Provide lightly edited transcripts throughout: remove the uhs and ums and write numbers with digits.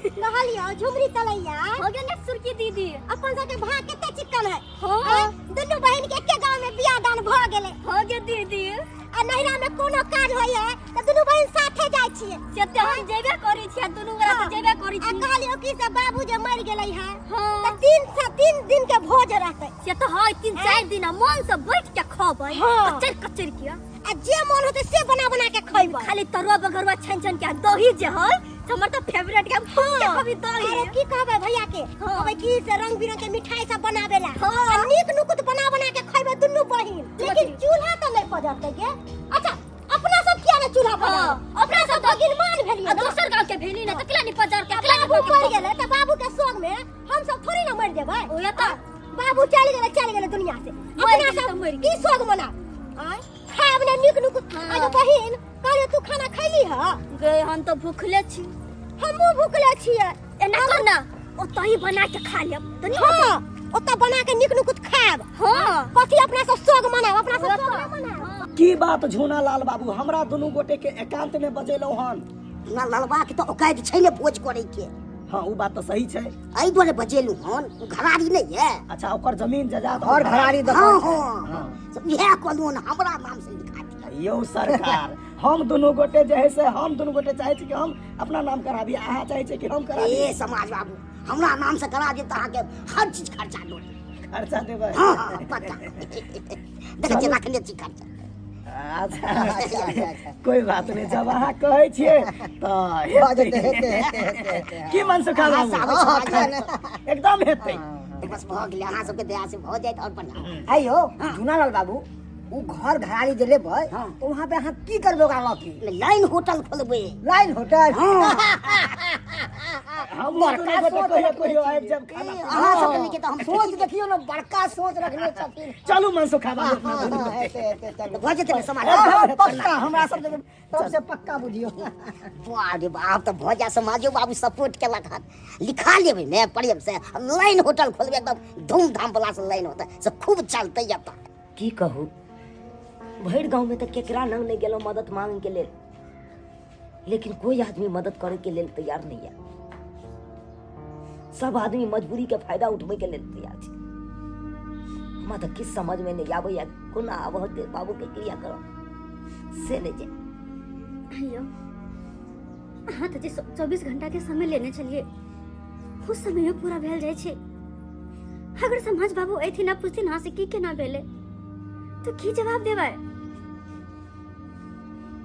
कहलियो झुमरी तलैया हो गेल ने सुरकी दीदी। अपन सबके भाग कते चिक्कन है। हाँ। आँय, दुनू बहिन के एके गांव में बियाह दान भ गेलै। हो गेल दीदी। आ नैहरा में कोनो काज होय है त दुनू बहिन साथे जाय छियै। से ते हम जेबे करै छियै, दुनू गोरा हाँ। तऽ जेबे करै आ छी। कहलियो कि से बाबू जे मरि गेलै है हाँ। त 3 से 3 दिन के भोज रहतै। से तऽ है 3-4 दिन आ मन से बैठ के खबै। हाँ। कचर कचर के। आ जे मन होतै से बना बना के खैबै। खाली तरुआ बघरुआ छानि छानि के आ दही जे है से हमर तऽ फेवरेट के, हम खूब के खबी दही। अरे की कहबै भैया के? हाँ। कहबै की से रंग बिरंग के मिठाई सब बनाबेला। हाँ। आ नीक नुकुत बना बना के खैबै दुनू बहिन। लेकिन चूल्हा तऽ नहि पजरतै गे। अच्छा अपना सब किया ने चूल्हा हाँ, पजारब? अपना सब तऽ गिनमान भेलियै आ ने। दोसर गांव के भेली ने तऽ केला नहीं पजार के, केला बाबू नहीं मरि गेलै तऽ बाबू के सोग में हम सब थोड़ी ने मरि जेबै। ओया तऽ। बाबू चलि गेलै, चलि गेलै दुनिया से। मरि अपना गेलै सब तऽ मरि की सोग मनाब? आँय? खायब ने नीक नुकुत। हाँ। आगे बहिन कहलियै तू खाना खैली ह? गे हम तऽ भूखले छी। हमहूँ भूखले छियै। एना कर ना, ओतही बना के खा लेब तऽ नीक हाँ, होतै। ओतऽ बना के नीक नुकुत खायब। हाँ। कथी अपना सब सोग मनाब? अपना सब सोग नहि मनाब। की बात झूना लाल बाबू, हमरा दुनू गोटे के एकांत में बजेलहुँ हन? ना ललबा के तऽ औकात छै ने भोज करे के। हाँ उ बात तऽ सही छै। एहि दुआरे बजेलहुँ हन, ओ घरारी नहि है। अच्छा ओकर जमीन जायदाद और घरारी दऽ हाँ, कऽ। हाँ, हाँ। से इएह कहलहुँ हन, हमरा नाम से लिखा दिअ। यौ सरकार, हम दुनू गोटे जे है से हम दुनू गोटे चाहै छी कि हम अपना नाम कराबी, अहाँ चाहै छी कि हम कराबी। ए समाज बाबू, हमरा नाम से करा देब तऽ अहाँके हर चीज खर्चा दऽ देब। खर्चा देबै? हाँ, हाँ, पक्का। देखै छियै रखने छी खर्चा। अच्छा, अच्छा, अच्छा, अच्छा। कोई बात नहीं, जब अहाँ कहै छियै तऽ भऽ जेतै, हेतै, हेतै, हेतै, हेतै। की मनसुखा अहाँ बाबू? से आबै हाँ, हाँ, समाज खाना। एकदम हेतै। बस भऽ गेलै, अहाँ सबके दया से भऽ जायत और बढ़िआँ। है यौ झूनालाल बाबू, उ घर घरारी जे लेबै हाँ। तऽ वहाँ पे अहाँ की करबै ओकरा लऽ के? लाइन होटल खोलबै। Line hotel? हाँ। हम बड़का दुनू गोटे सोच कहियो रखने कहियो छी। आबि जायब खाना पीना। अहाँ सबके नीके तऽ हम सोच देखियौ ने, बड़का सोच रखने छथिन। चलू मनसुखा बाबू, अपना हाँ, दुनू हाँ, गोटे। हेतै, हेतै, चलू। भऽ जेतै ने समाज? हाँ, हाँ, पक्का, हमरा सब तरफ से पक्का बुझियौ। वाह रे बाप, तऽ भऽ जाय समाजो बाबू सपोर्ट केलक हन। लिखा लेबै ने प्रेम से, लाइन होटल खोलबै एकदम धूमधाम वाला से लाइन होतै से खूब चलतै एतऽ। की कहू, भरि गाँवमे तऽ केकरा लग नहि गेलहुँ मदद मांगके लेल, लेकिन कोई आदमी मदद करैके लेल तैयार नहि यऽ। सब आदमी मजबूरीके फायदा उठबैके लेल तैयार छै। हमरा तऽ किछु समझमे नहि आबैए कोना आब होतै बाबूके क्रियाक्रम से नहि छै। यौ अहाँ तऽ जे 24 घंटा के समय लेने छलियै ओ समयो पूरा भेल जाइ छै। अगर समाज बाबू अयथिन आ पुछथिन अहाँ से की केना भेलै तऽ की जवाब देबै?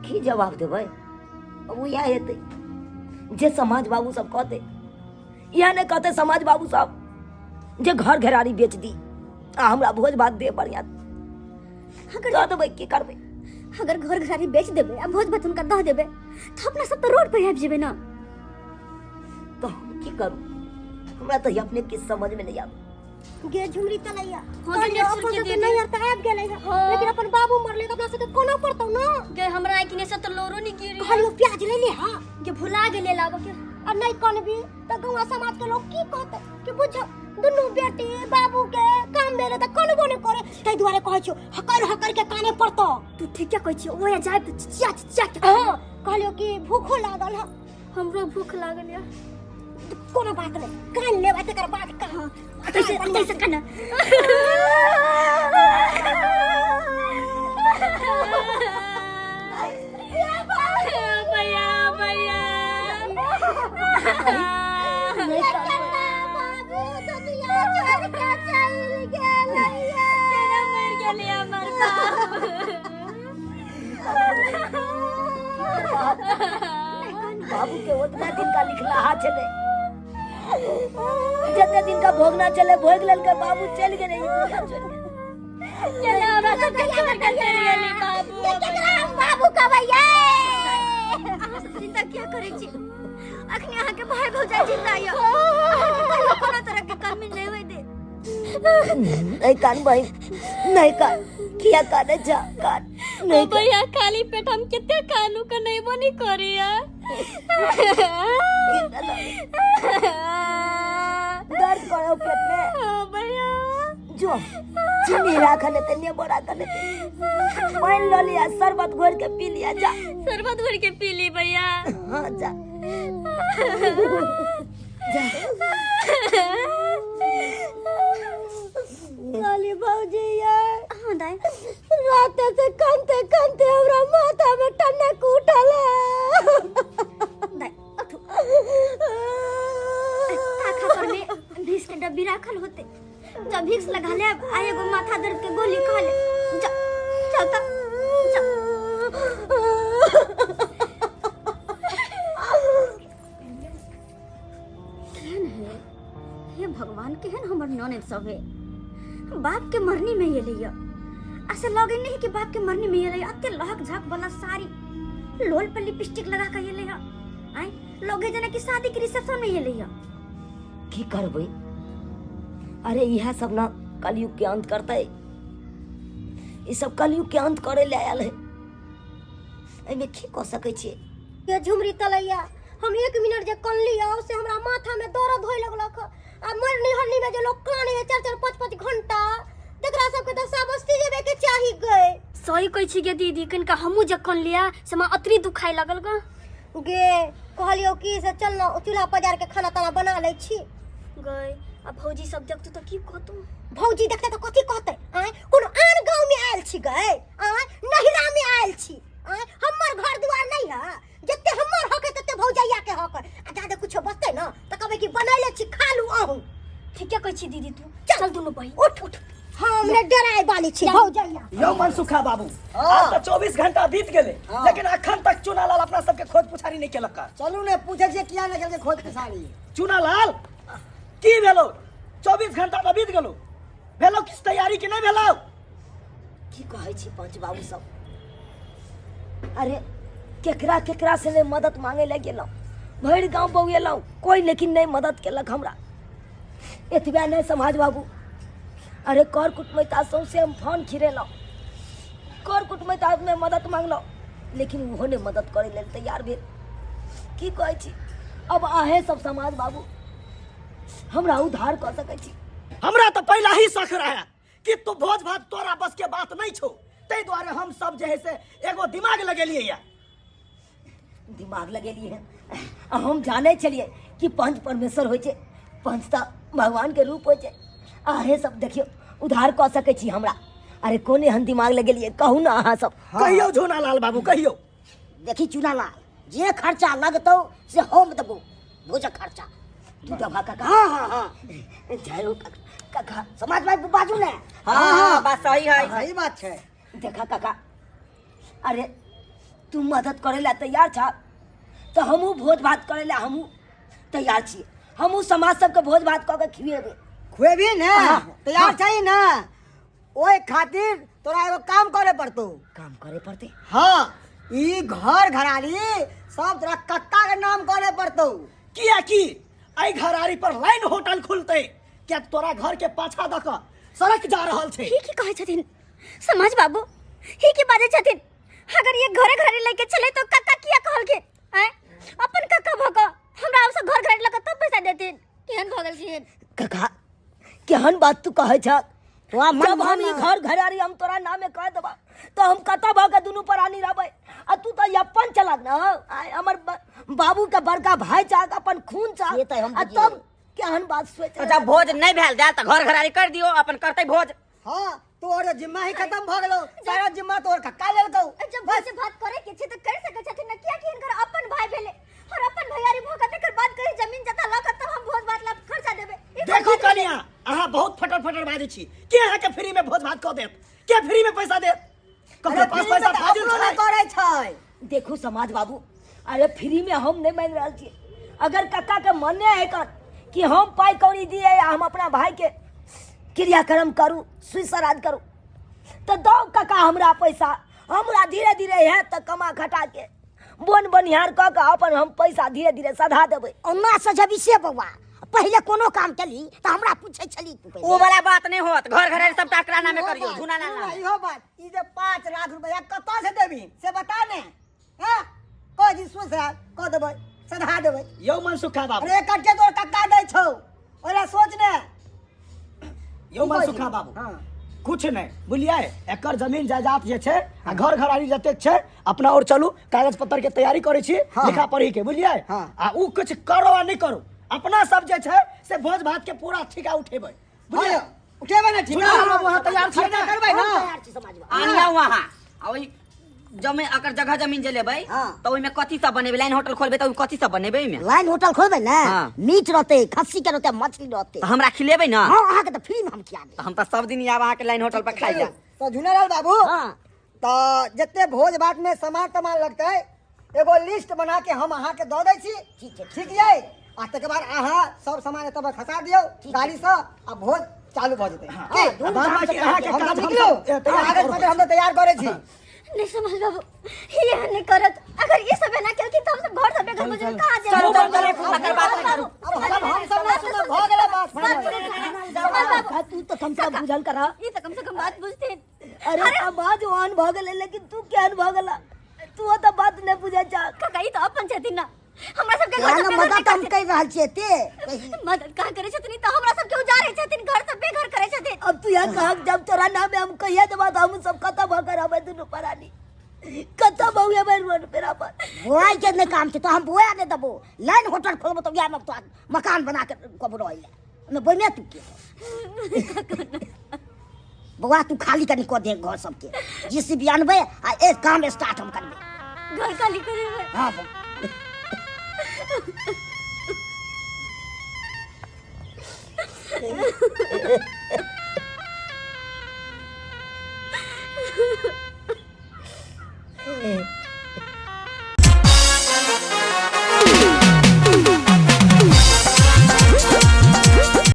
की जवाब देबै? अब इएह हेतै जे समाज बाबू सब कहतै। इएह नहि कहतै समाज बाबू सब जे घर घेरारी बेच दी आ हमरा भोज भात दे बढ़िया अगर दऽ देबै, की करबै? अगर घर घरारी बेच देबै आ भोज भात हुनका दऽ देबै तऽ अपना सब तऽ रोड पर आबि जेबै ने। तऽ हम की करू? हमरा तऽ अपने किछु समझमे नहि आबै। गे झुमरी तलैया, हाँ, कहलियौ, गे, अपन सुरकी सबके दीदी। नैहर तऽ आबि गेलै हँ, हाँ। लेकिन अपन बाबू मरलै तऽ अपना सबके कोना पड़तौ ने। गे हमरा आँखि से तऽ लोरो नहीं गिरी। कहलियौ प्याज ले ले। हाँ। गे भुला गेलै लाबऽ के। आ नहि कनबी तऽ गौआ समाज के लोग की कहतै कि बुझ दुनू बेटी बाबू के काम भेलै तऽ कनबो नहि करे। ताहि दुआरे कहै छियौ हकर हकर के काने पड़तौ। तू ठीके कहै छियै, ओया जाय तऽ चिचिया चिचिया के। हाँ, कहलियौ कि भूखो लागल हँ। हमरो भूख लागल या। कोनो बात नहि, कान लेबै तकर बाद कहाँ। तैसे तैसे कान। भैया भैया बाबू दुनिया छोड़ के चलि गेलैया। केना मरि गेलै हमर बाप? बाबू के ओतना दिन का लिखलाहा छलै, जते दिन का भोगना छलै भोग लेलकै, बाबू चलि गेलै ई दुनिया छोड़ि के। केना हमरा सबके छोड़ि के चलि गेलै बाबू? केकरा हम बाबू कहबै यै? अहाँ सब चिंता किया करै छी? अखनी अहाँके भाय भौजाइ जिंदा यऽ, अहाँके कहियो कोनो तरह के कमी नहि होइ दे। नहीं कान बहिन, नहीं कान, किया काने जा कान नहीं ओ भैया, खाली पेट हम कते कानू कनेबो नहीं करैया। दर्द करो पेट में? हाँ भैया। जो चीनी राखल हेतै, नेबो राखल हेतै, पानि लऽ लिया, शरबत घोरि के पी लिया, जा। शरबत घोरि के पी ली भैया। हाँ जा। साली भौजी ये हाँ दाई रात से कानते कानते हमरा माथा में टनक उठल है। दाई उठू ताखा पर में भिक्स के डब्बी राखल होते जब भिक्स लगा ले आ एगो माथा दर्द के गोली खा ले जा जाओ तब जा। केहन है हे भगवान, केहन हमर ननद सब है। बाप के मरनी में ये लिया ऐसे लगे नहीं कि बाप के मरनी में ये लिया। अते लहक झक वाला साड़ी लोल पर लिपस्टिक लगा के ये लिया, आय लगे जना कि शादी के रिसेप्शन में ये लिया। की करबै? अरे इएह सब ना कलयुग के अंत करतै। ई सब कलयुग के अंत करे ले आयल है। एहिमे की कऽ सकै छियै? ये झुमरी तलैया हम 1 मिनट जे कनली से हमरा माथा में दर्द होय लगलक। आ मरनी हरनी में जे लोग काने 4-4 5-5 घंटा, तकरा सबके तऽ साबस्ती जेबे के चाही गए। सही कहै छी गे दीदी, कनिका हमहूँ जे कन लिया से हमरा अतरी दुखाइ लगल ग। गे कहलियौ कि से चल ना चूल्हा पजार के खाना ताना बना लै छी। गए आ भौजी सब देखतौ तऽ की कहतौ? भौजी देखतै तऽ कथी कहतै? आँय कोनो आन गाँव में आयल छी गए, आँय नहिरा में आयल छी, आँय हमर घर दुआर नहीं है, जते हमर हक है तते भौजैया के हक है। आ जादे कुछो बचतै ना तऽ कहबै कि बनैले छी खा लू अहूँ। ठीके कहै छी दीदी तू, चल दुनू बहिन। उठ उठ, हम ने डराय वाली छी भौजैया। यौ मनसुखा बाबू, आब तऽ 24 घंटा बीत गेलै, लेकिन अखन तक चुनालाल अपना सबके खोज पुछारी नहि केलक। चलू ने पूछै छियै किया नहि केलकै खोज पुछारी। चुनालाल की भेलो? 24 घंटा तऽ बीत गेलो, भेलो किछु तैयारी कि नहि भेलो? की कहै छी पंच बाबू सब, अरे केकरा केकरा से नहि मदद मांगे लए गेलहुँ, भरि गाँव बौएलहुँ, कोई लेकिन नहि मदद केलक हमरा। एतबे नहि समाज बाबू, अरे कर कुटमैता सौंसे हम फोन खिरेलहुँ, कर कुटमैतामे मदद मांगलहुँ, लेकिन ओहो नहि मदद करै लेल तैयार भेल। की कहै छी, अब अहें सब समाज बाबू हमरा उद्धार कऽ सकै छी। हमरा तऽ पहिला ही शक रहे कि तू भोज भात तोरा बस के बात नहीं छौ, ताहि दुआरे हम सब जे है से एगो दिमाग लगेलियै या। दिमाग लगेलियै हन। आ हम जानै छलियै कि पंच परमेश्वर होइ छै, पंच तऽ भगवान के रूप होइ छै। अहें सब देखियौ उद्धार कऽ सकै छी हमरा। अरे कोन एहन दिमाग लगेलियै कहू ने अहाँ सब। कहियौ झोनालाल बाबू कहियौ। देखी चुनालाल, जे खर्चा लगतौ से हम देबो, भोजक खर्चा तू दबा काका। हाँ हाँ हाँ जय हो काका। काका समाज भाई बाजू ने। हाँ हाँ बात सही है, सही बात है। देखा काका, अरे तू मदद करे ला तैयार छा तो हमहूँ भोज भात करे ला हमहूँ तैयार छी, हमहूँ समाज सबके भोज भात कऽ के खिएबे। खुएबी ने? हाँ। तैयार छै ने? ओहि खातिर तोरा एगो काम करे पड़तौ। काम करे पड़तै? हाँ, ई घर घरारी सब तोरा कक्का के नाम करे पड़तौ। किया कि एहि घरारी पर लाइन होटल खुलतै, किया तोरा घर के पाछा दऽ कऽ सड़क जा रहल छै। ही की कहै छथिन समाज बाबू, ही की बाजै छथिन? अगर ये घरे घरे लेके चले तो कक्का किया कहलखिन? आँय अपन कक्का भऽ कऽ हमरा आब घर घरे लऽ कऽ तब पैसा देथिन? केहन भऽ गेलखिन काका? केहन बात तू कहै छह? तोरा मन जब हम ई मान। घर घरारी हम तोरा नामे कह देबा तो हम कतऽ भऽ के दुनू प्राणी रहबै? आ तू तऽ अपन चलक न, आय हमर बाबू के बड़का भाई चाहक, अपन खून चाहक। से तऽ हम आ बुझियै। तब केहन बात सोच। तो जब भोज नहीं भेल जाए तो घर घरारी कर दियो, अपन करते भोज। हाँ तोहर जिम्मा ही खत्म भऽ गेलौ, सारा जिम्मा तोहर कक्का लेलकौ। जब भोज भात करे के छै तऽ कर सकै छथिन ने, किया कि हिनकर अपन भाई भेलै और अपन भैयारी भऽ कऽ तकर बाद कहीं जमीन जथा लऽ कऽ तब हम भोज भात ला खर्चा देबै। ई देखू कनिया, अहाँ बहुत फटर फटर बाजै छी। के अहाँके फ्री में भोज भात कऽ देत? के फ्री में पैसा देत? ककरो अरे पास फ्री में पैसा तऽ फाजिल अपनो छै। नहि करै छै। देखू समाज बाबू, अरे फ्री में हम नहीं मांगि रहल छी। अगर कक्का के मने है कर कि हम पाई कौड़ी दिए आ हम अपना भाई के क्रियाक्रम करू, सुई श्राद्ध करू, तो दो कक्का हमरा पैसा। हमरा धीरे धीरे है तऽ कमा खटा के बोन बनिहार कऽ के अपन हम पैसा धीरे धीरे सधा देबै। ओना सजबी से बौआ, पहिले कोनो काम केली तऽ हमरा पूछै छली तू पहिले। ओ वाला बात नहीं होत, घर घरारी सबटा एकरा नामे करियो, इहो झुना ना बात, नामे। इहो बात, ई जे 5 लाख रुपया कतऽ से देबी से बता ने। हाँ कह जी सुन कह देबै, सधा देबै। यौ मनसुखा बाबू, अरे कटे तोर कक्का दै छौ, ओला सोच ने। यौ मनसुखा बाबू, हाँ कुछ नहि बुझलियै। एकर जमीन जायदाद जे छै आ घर घरारी जतेक छै अपना और चलू कागज पत्तर के तैयारी करै छी लिखा पढ़ी के, बुझलियै? आ उ कुछ करो आ नहि करो, अपना सब जे छै से भोज भात के पूरा ठीका उठेबै, बुझलियै? उठेबै ने ठीका? झुनझुना बाबू, अहाँ तैयार छियै ने? करबै ने? तैयार छी समाज बाबू। आनिया वहाँ आ ओहि जमे अकर जगह जमीन जे लेबै तऽ ओहिमे कथी सब बनेबै? लाइन होटल खोलबै तऽ ओहिमे कथी सब बनेबै ओहिमे? लाइन होटल खोलबै ने, मीट रहतै, खस्सी के रहतै, मछली रहतै। तऽ हमरा खिलेबै ने? हाँ, अहाँके तऽ फ्री में हम खिया देब। तऽ हम तऽ सब दिन आब अहाँके लाइन होटल पर खाइ जायब। तऽ झुनेलाल बाबू, तऽ जते भोज भात में सामान तमान लगतै एगो लिस्ट बना के हम अहाँके दऽ दै छी। ठीक छै। ठीक यै? आ तकर बाद अहाँ सब सामान एतऽ पर खसा दियौ गाड़ी से आ भोज चालू भऽ जेतै। की? बाद बाकी अहाँके हम काज सब हम निकलू? सब, तैयार कागज करब। पत्र हम सब तैयार करै छी। नहीं समाज बाबू, ये नहीं करत। अगर ये सब ना केलखिन तऽ हम सब घर से बेघर भऽ जेबै, कहाँ जेबै? चलू, चलू, चलू, तकर बाद समाज बाबू, अब हम सब ना सुनब, भऽ गेलै बात। समाज बाबू, तू तऽ कम से कम बुझल करा। ई तऽ कम से कम बात बुझथिन। अरे समाज ओहन भऽ गेलै, लेकिन तू केहन भऽ गेला, तू तऽ बात नहि बुझै छह। काका, ई तऽ अपन छथिन ना, हमरा सबके घर तोरा से ने बेघर मदद नहि हम करै कहि रहल छियै ते छथिन। मदद कहाँ करै छथिन? ई तऽ हमरा सबके उजारै छथिन, घर से बेघर करै छथिन। अब तू यहाँ कहाँ जब तोरा नाम हम कहिया देबा तऽ हम सब खत्म भऽ के रहबै, दुनू प्राणी खत्म भऽ गेबै रोड पर अपन। बोआई के नहि काम छै तऽ हम बोआ नहि देबो, लाइन होटल खोलबो तऽ उएहमे तोरा मकान बना के कबो रहै लए, ओहिमे बोइमे तू के बौआ, तू खाली कनि कऽ दे घर सबके, जेसीबी अनबै आ एक काम स्टार्ट हम करबै। घर खाली करेबै? हाँ बौआ।